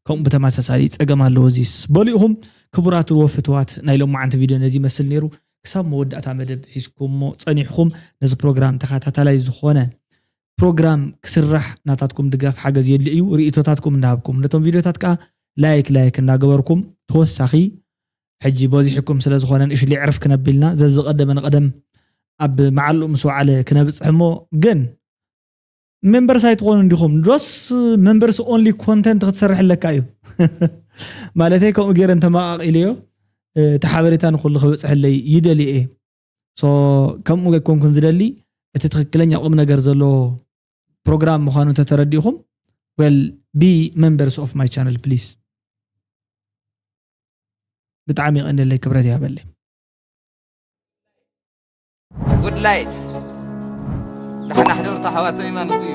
ከምኡ ብተመሳሳሊ ጸገም ኣለዎ። እዚስ በሉ ኢኹም ክቡራት ወፍትዋት። ናይ ሎማዓንቲ ቪድዮ ነዚ ይመስል ነይሩ። ክሳብ መወዳእታ መደብ ሒዝኩሞ ጸኒሕኩም ነዚ ፕሮግራም ተኸታታላይ ዝኾነ ፕሮግራም ክስራሕ ናታትኩም ድጋፍ ሓገዝ የድሊ እዩ። ርእይቶታትኩም እናሃብኩም ነቶም ቪድዮታት ከዓ ላይክ ላይክ እናገበርኩም ተወሳኺ ሕጂ በዚሕኩም ስለ ዝኾነ ንእሽሊ ዕርፍ ክነቢልና ዘዝቐደመ ንቐደም ኣብ መዓልኡ ምስ ወዓለ ክነብፅሕ እሞ ግን ሜምበርስ ኣይትኾኑ እንዲኹም ዶስ ሜምበርስ ኦንሊ ኮንተንት ክትሰርሕ ኣለካ እዩ ማለተይ ከምኡ ገይረ እንተመቃቂልዮ እቲ ሓበሬታ ንኩሉ ክበፅሐለይ ይደልየ እየ። ሶ ከምኡ ኣይኮንኩን ዝደሊ፣ እቲ ትኽክለኛ ቁም ነገር ዘለዎ ፕሮግራም ምዃኑ እንተተረዲእኹም well be members of my channel please። ብጣዕሚ የቐንየለይ፣ ክብረት ይሃበለይ። ጉድ ላይት ዳሕና ሕደርቱ ኣሕዋተይ ማለቱ እዩ።